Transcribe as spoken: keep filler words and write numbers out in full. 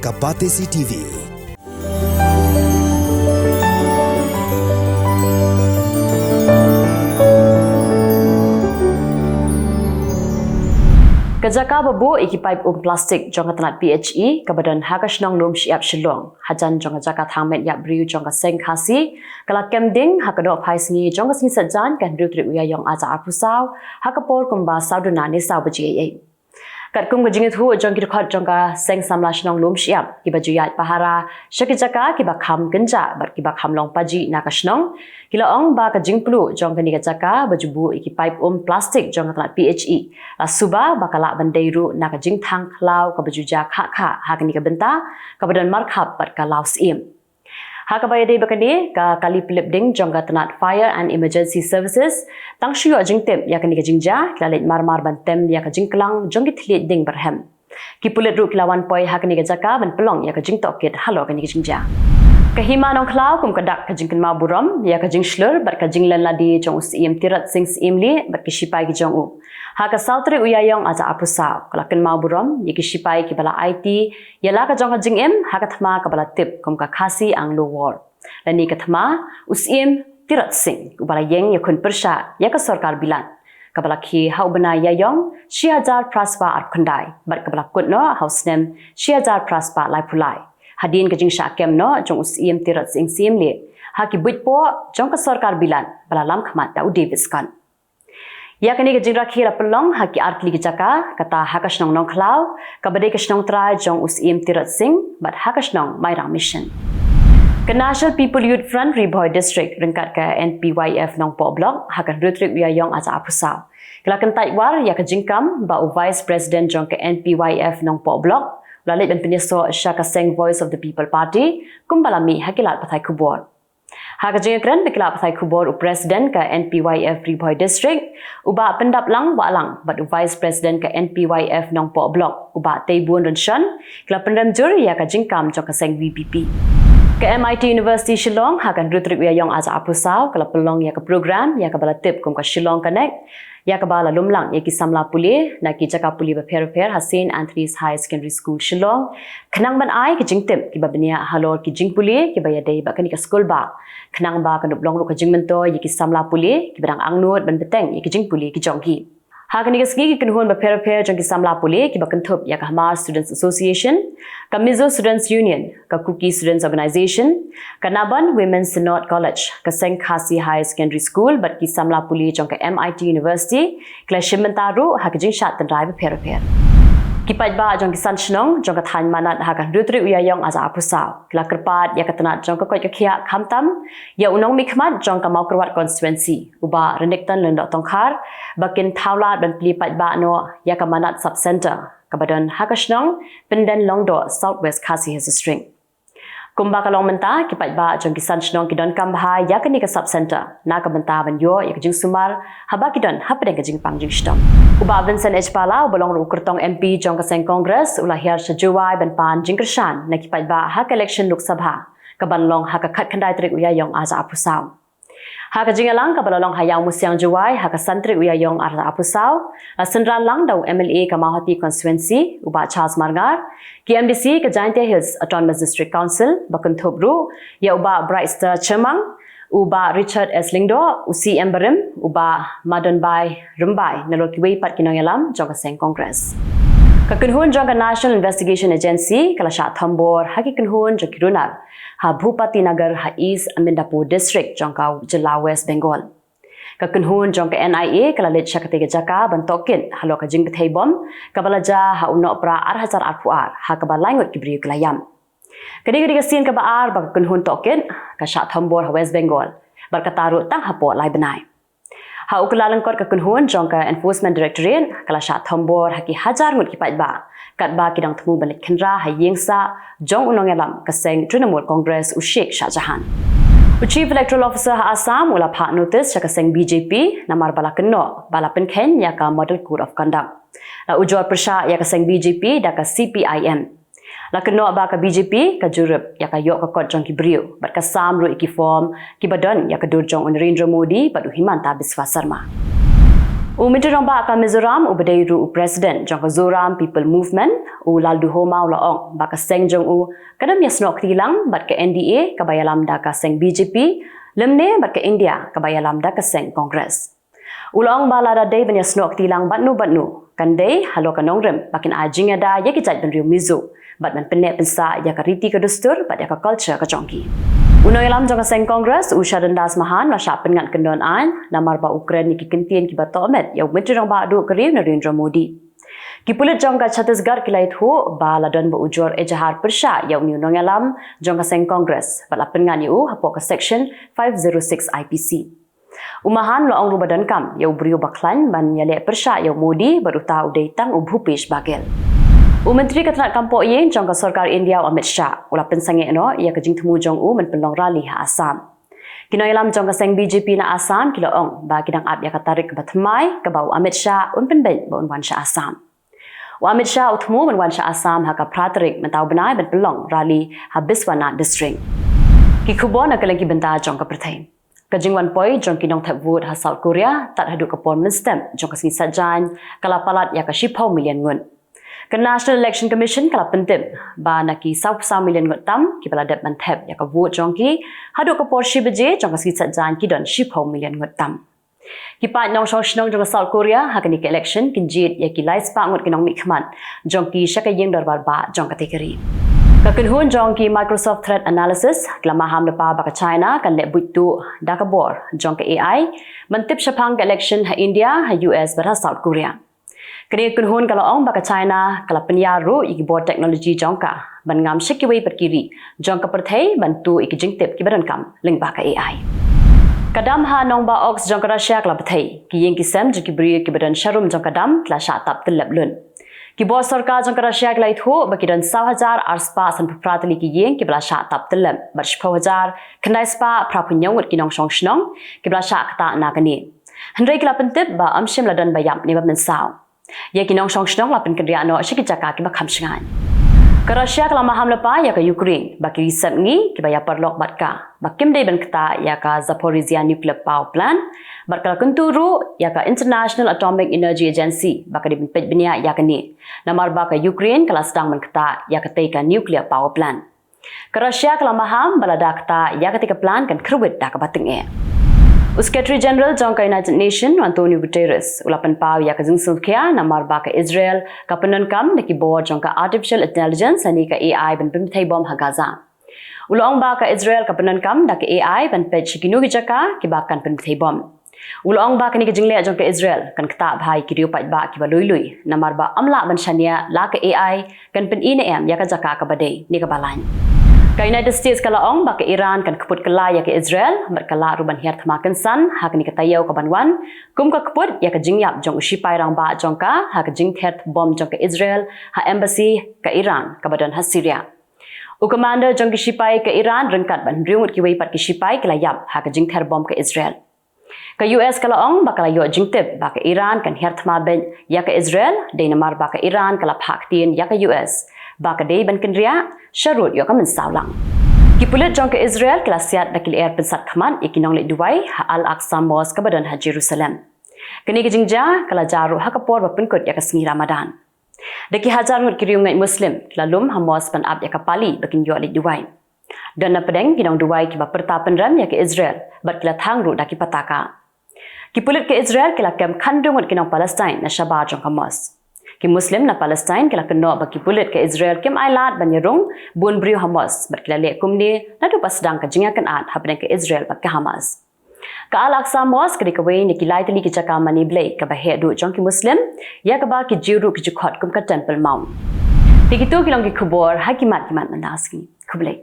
A Batesi T V. Ka jaka ba buh ïa ki paip um plastik jong ka tnat P H E kaba don ha ka shnong Lumshyiap Shillong, hajan jong ka jaka thang met ïap briew jong ka seng Khasi, ka la kem ding ha ka nohphai sngi jong ka sngi Saitjaiñ ka hynriew tarik u Ïaïong arhajar arphew saw, ha ka por kumba saw duna ne saw baje eiei. Katkum ka jingïathuh jong ki dkhot jong ka seng samla shnong Lumshyiap, kiba ju ïaid pahara sha ki jaka kiba kham kynjah bad kiba kham long pajih na ka shnong, ki la ong ba ka jingpluh jong kane ka jaka ba ju buh ïa ki paip um plastik jong ka tnat P H E la suba ba ka lah ban dei ruh na ka jingthang khlaw kaba ju jia khah khah ha kane ka bynta kaba don markhap bad ka law syiem. Ha kaba ïadei bad kane, ka kali pynlip ding jong ka tnat Fire and Emergency Services, tang shu ïoh jingtip ïa kane ka jingjia, ki la leit mar mar ban tem ïa ka jingklang jong ki thylliej ding barhem. Ki pulit ruh ki la wan poi ha kane ka jaka ban pynlong ïa ka jingtohkit halor kane ka jingjia. Ka Hima Nongkhlaw kum ka dak ka jingkynmaw burom ïa ka jingshlur bad ka jinglen lade jong u Syiem Tirot Sing Syiemlieh bad ki shipai ki jong u. Ha ka saw tarik u Ïaïong arhajar arphew saw, ka la kynmaw burom ïa ki shipai kiba la aiti ïa la ka jong ka jingim ha ka thma kaba la tip kum ka Khasi Anglo War, lane ka thma u Syiem Tirot Sing uba la ïeng ïakhun pyrshah ïa ka sorkar bilat, kaba la khie ha u bnai Ïaïong shi hajar phra spah arphew khyndai bad kaba la kut noh ha u snem shi hajar phra spah laiphew lai, hadien ka jingshah kem noh jong u Syiem Tirot Sing Syiemlieh ha ki buit poh jong ka sorkar bilat ba la lam khmat da u David Scott. Ïa kane ka jingrakhe la pynlong ha ki ar tylli ki jaka, kata ha ka shnong Nongkhlaw kaba dei ka shnong trai jong u Syiem Tirot Sing bad ha ka shnong Mairang Mission. Ka National People Youth Front Ri Bhoi District ryngkat ka N P Y F Nongpoh Block ha ka hynriew tarik u Ïaïong arhajar arphew saw, ki la kyntait war ïa ka jingkam ba u Vice President jong ka N P Y F Nongpoh Block u la leit ban pynïasoh sha ka seng Voice of the People Party, kumba la mih ha ki lad pathai khubor. Ha ka jingïakren bad ki lad pathai khubor, u President ka N P Y F Ri Bhoi District, u Bah Pyndaplang Wahlang, bad u Vice President ka N P Y F Nongpoh Block, u Bah Teibun Rynshon, ki la pynrem jur ïa ka jingkam jong ka seng V P P. Ka M I T University Shillong ha ka hynriew tarik u Ïaïong arhajar arphew saw, ka la pynlong ïa ka program ïa kaba la tip kum ka Shillong Connect, ïa kaba la lumlang ïa ki samla pule na ki jaka pule bapher bapher ha Saint Anthony's Higher Secondary School Shillong, khnang ban ai ka jingtip kiba bniah halor ki jingpule kiba ïadei bad kane ka skul bah, khnang ba kan ym long ruh ka jingmyntoi ïa ki samla pule kiba dang angnud ban bteng ïa ki jingpule ki jong ki. Ha kane ka sngi ki kynhun bapher bapher jong ki samla pule kiba kynthup ïa ka Hmar Students Association, ka Mizo Students Union, ka Kuki Students Organization, ka Nabon Women's Synod College, ka seng Khasi Higher Secondary School bad ki samla pule jong ka M I T University, ki la shim bynta ruh ha ki jingshad tynrai bapher bapher. Ki paidbah jong ki san shnong jong ka thaiñ Manad ha ka hynriew tarik u Ïaïong arhajar arphew saw, ki la kyrpad ïa ka tnat jong ka koit ka khiah, khamtam ïa u nongmihkhmat jong ka Mawkyrwat Constituency, u Bah Renikton Lyngdoh Tongkhar, ba kin thaw lad ban plie paidbah noh ïa ka Manad Sub Centre kaba don ha ka shnong Pyndenlongdoh, South West Khasi Hills District. Kumba ka long mynta, ki paidbah jong ki san shnong ki donkam bha ïa kane ka Sub Centre na ka bynta ban ïoh ïa ka jingsumar haba ki don hapdeng ka jingpang jingshitom. U Bah Vincent H Pala, uba long ruh u kyrtong M P jong ka seng Congress, u la hiar sha Jowai ban pan jingkyrshan na ki paidbah ha ka election Lok Sabha kaban long ha ka khatkhyndai tarik u Ïaïong arhajar arphew saw. Ha ka jingïalang kaba la long ha Ïawmusiang Jowai ha ka san tarik u Ïaïong arhajar arphew saw, la synran lang da u M L A ka Mawhati Constituency, u Bah Charles Marngar, ki M D C ka Jaintia Hills Autonomous District Council, ba kynthup ruh ïa u Bah Brightstar Chyrmang, u Bah Richard S Lyngdoh, u C M barim, u Bah Madonbai Rymbai, nalor kiwei pat ki nongïalam jong ka seng Congress. Ka kynhun jong ka National Investigation Agency ka la shah thombor ha ki kynhun jong ki runar ha Bhupati Nagar ha East Amindapur District jong ka jylla West Bengal. Ka kynhun jong ka N I A ka la leit sha katei ka jaka ban tohkit halor ka jingbthei bom kaba la jia ha u Nohprah arhajar arphew ar, ha kaba lai ngut ki briew ki la ïap. Kane ka dei ka sien kaba ar ba ka kynhun tohkit ka shah thombor ha West Bengal, bad kata ruh tang hapoh lai bnai. Ha u kylla lyngkot, ka kynhun jong ka Enforcement Directorate ka la shah thombor ha ki hajar ngut ki paidbah, katba ki dang thmu ban leit khynra ha ïing sah jong u nongïalam ka seng Trinamool Congress, u Sheikh Shah Jahan. U Chief Electoral Officer ha Assam u la phah notice sha ka seng B J P namar ba la kynnoh ba la pynkheiñ ïa ka Model Code of Conduct. La ujor pyrshah ïa ka seng B J P da ka C P I M. La kynnoh ba ka B J P ka jurip ïa ka ïoh ka kot jong ki briew bad ka sam ruh ïa ki form kiba don ïa ka dur jong u Narendra Modi bad u Himanta Biswa Sarma. U Myntri Rangbah ka Mizoram uba dei ruh u President jong ka Zoram People Movement, u Lalduhoma u la ong ba ka seng jong u ka dang ïasnoh kti lang bad ka N D A kaba ïalam da ka seng B J P, lymne bad ka India kaba ïalam da ka seng Congress. U la ong ba lada dei ban ïasnoh kti lang bad no bad no, kan dei halor ka nongrim ba kin ai jingïada ïa ki jaitbynriew Mizo bad ban pynneh pynsah ïa ka riti ka dustur bad ïa ka culture ka jong ki. U nongïalam jong ka seng Congress, u Sharan Das Mahan, la shah pynngat kyndon aiñ namar ba u kren ïa ki kyntien kiba tohmet ïa u Myntri Rangbah duh ka ri u Narendra Modi. Ki pulit jong ka Chhattisgarh ki la ïathuh ba la don ba ujor ejahar pyrshah ïa une u nongïalam jong ka seng Congress bad la pynngat ïa u hapoh ka Section five zero six I P C. U Mahan u la ong ruh ba donkam ïa u briew ba khlaiñ ban ïaleh pyrshah ïa u Modi bad uta u dei tang u Bhupesh Baghel. U Myntri ka tnat kam pohïing jong ka Sorkar India, u Amit Shah, u la pynsangeh noh ïa ka jingthmu jong u ban pynlong rally ha Assam. Ki nongïalam jong ka seng B J P na Assam ki la ong ba ki dang ap ïa ka tarik kaba thymmai kaba u Amit Shah un pynbeit ba un wan sha Assam. U Amit Shah u thmu ban wan sha Assam ha ka phra tarik mynta u bnai ban pynlong rally ha Biswanath District. Ki khubor na kylleng ki bynta jong ka pyrthei. Ka jingwan poi jong ki nongthep vote ha South Korea tad haduh ka por mynstep jong ka sngi Saitjaiñ ka la palat ïa ka shiphew million ngut. Ka National Election Commission ka la pyntip ba na ki saw phew saw million ngut tam kiba la dep ban thep ïa ka vote jong ki, haduh ka por shi baje jong ka sngi Saitjaiñ ki don shiphew million ngut tam. Ki paid nongshong shnong jong ka South Korea ha kane ka election kin jied ïa ki lai spah ngut ki nongmihkhmat jong ki sha ka ïing dorbar bah jong katei ka ri. Ka kynhun jong ki Microsoft Threat Analysis ki la maham lypa ba ka China kan leh buit tuh da ka bor jong ka A I ban tip shaphang ka election ha India, ha U S bad ha South Korea. Kane ka kynhun ka la ong ba ka China ka la pynïar ruh ïa ki bor technology jong ka ban ngam sha kiwei pat ki ri jong ka pyrthei ban tuh ïa ki jingtip kiba donkam lyngba ka A I. Ka dam ha Nongbah Oks jong ka Russia ka la bthei, ki ïing ki sem jong ki briew kiba don sharum jong ka dam ki la shah tap tyllep lut. Ki bor sorkar jong ka Russia ki la ïathuh ba ki don saw hajar ar spah sanphew phra tylli ki ïing kiba la shah tap tyllep bad shiphew hajar khyndai spah phraphew hynñiew ngut ki nongshong shnong kiba la shah ktah na kane. Hynrei ki la pyntip ba ym shym la don ba ïap ne ba mynsaw. Ïa ki nongshong shnong la pynkynriah noh sha ki jaka kiba kham shngaiñ. Ka Russia ka la maham lypa ïa ka Ukraine ba ki ri sepngi kiba ïa paralok bad ka ba kim dei ban ktah ïa ka Zaporizhia Nuclear Power Plant, bad ka la kyntu ruh ïa ka International Atomic Energy Agency ba ka dei ban peit bniah ïa kane, namar ba ka Ukraine ka la sdang ban ktah ïa katei ka nuclear power plant. Ka Russia ka la maham ba lada ktah ïa katei ka plant kan kyrwit da kaba tyngeh. U Secretary General jong ka United Nations, u Antonio Guterres, u la pynpaw ïa ka jingsngewkhia namar ba ka Israel ka pyndonkam da ki bor jong ka artificial intelligence lane ka A I ban pynbthei bom ha Gaza. U la ong ba ka Israel ka pyndonkam da ka A I ban peit sha kino ki jaka kiba kan pynbthei bom. U la ong ba kane ka jingleh jong ka Israel kan ktah bha ïa ki riew paidbah kiba lui lui, namar ba ym lah ban shaniah la ka A I kan pyni ne em ïa ka jaka kaba dei ne kaba laiñ. Ka United States ka la ong ba ka Iran kan kput kylla ïa ka Israel bad ka lah ruh ban hiar thma kynsan ha kane ka taïew kaban wan, kum ka kput ïa ka jingïap jong u shipai rangbah jong ka ha ka jingther bom jong ka Israel ha embassy ka Iran kaba don ha Syria. U commander jong ki shipai ka Iran ryngkat bad hynriew ngut kiwei pat ki shipai ki la ïap ha ka jingther bom ka Israel. Ka U S ka la ong ba ka la ïoh jingtip ba ka Iran kan hiar thma beit ïa ka Israel, dei namar ba ka Iran ka la phah ktien ïa ka U S ba ka dei ban kynriah sharud ïoh ka mynsaw lang. Ki pulit jong ka Israel ki la siat da ki lyer pynsat khmat ïa ki nongleit duwai ha Al-Aqsa Mosque kaba don ha Jerusalem. Kane ka jingjia ka la jia ruh ha ka por ba pynkut ïa ka sngi Ramadan. Da ki hajar ngut ki riewngeit Muslim ki la lum ha mosque ban ap ïa ka pali ba kin ïoh leit duwai. Don na pdeng ki nongduwai kiba pyrta pynrem ïa ka Israel bad ki la thang ruh da ki pataka. Ki pulit ka Israel ki la kem khyndai ngut ki nong Palestine na shabar jong ka mosque. Ki Muslim na Palestine ki la kynnoh ba ki pulit ka Israel kim ailad ban ïarung bun briew ha mosque bad ki la leh kumne naduh ba sdang ka jingïakynad hapdeng ka Israel bad ka Hamas. Ka Al-Aqsa Mosque ka dei kawei na ki lai tylli ki jaka mane Blei kaba heh duh jong ki Muslim, ïa kaba ki Jiw ruh ki ju khot kum ka Temple Mount. Te kito ki long ki khubor ha ki mat ki mat mynta ka sngi. Khublei.